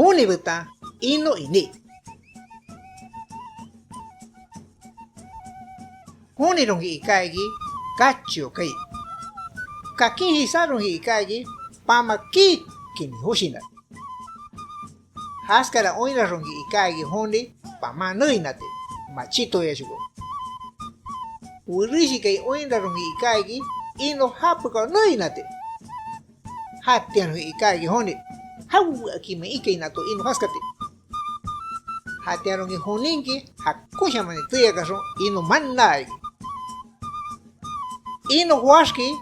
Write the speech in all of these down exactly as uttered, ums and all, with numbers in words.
Joni betan ino iní. Jonironki iká iki kachio kaai. Kakin jisáronki iká iki pama kikinni joshina. Jaskara oinnaxonki iká iki joni paman neinati, machitoyashoko. Werishikai oinnaronki iká iki ino japekao neinati. Jatianronki iká iki joni, jaweakinmein ikai nato ino jaskati. Jatianronki joninki jakonshamani teyakaxon ino manaa iki. Ino joáxki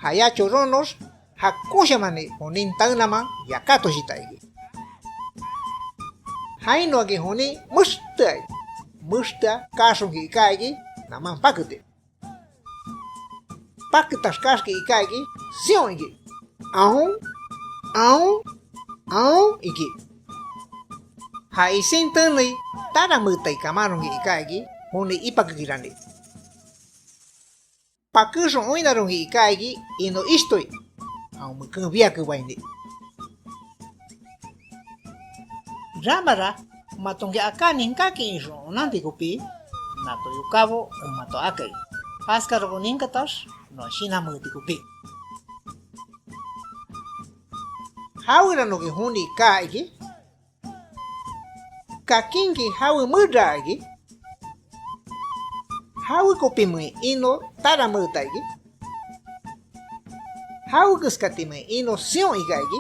jayá chorónox, jakonshamani jonin taenaman yakátoshita iki. Jainoakin jonin mextea iki. Mextea kaaxonki iká iki naman paketi. Paketax kaaxki iká iki, sion iki. Aon, aon, aon iki. Ja isin tenei tarameetai kamanronki iká iki, joni ipakekirani. Pakéxon oinnaronki iká iki ino ishtoi, jawen meken biakebaini. Ramara matonki aká ninkákin ixon onanti kopí, nato yokábo en mato akai. Jaskarabo ninkatax noa shinanmeeti kopí. Jaweranoki joni kaa iki, kakinki jawe meraa iki, jawekopímein ino tarameeta iki, jawekeskatimein ino sion ika iki,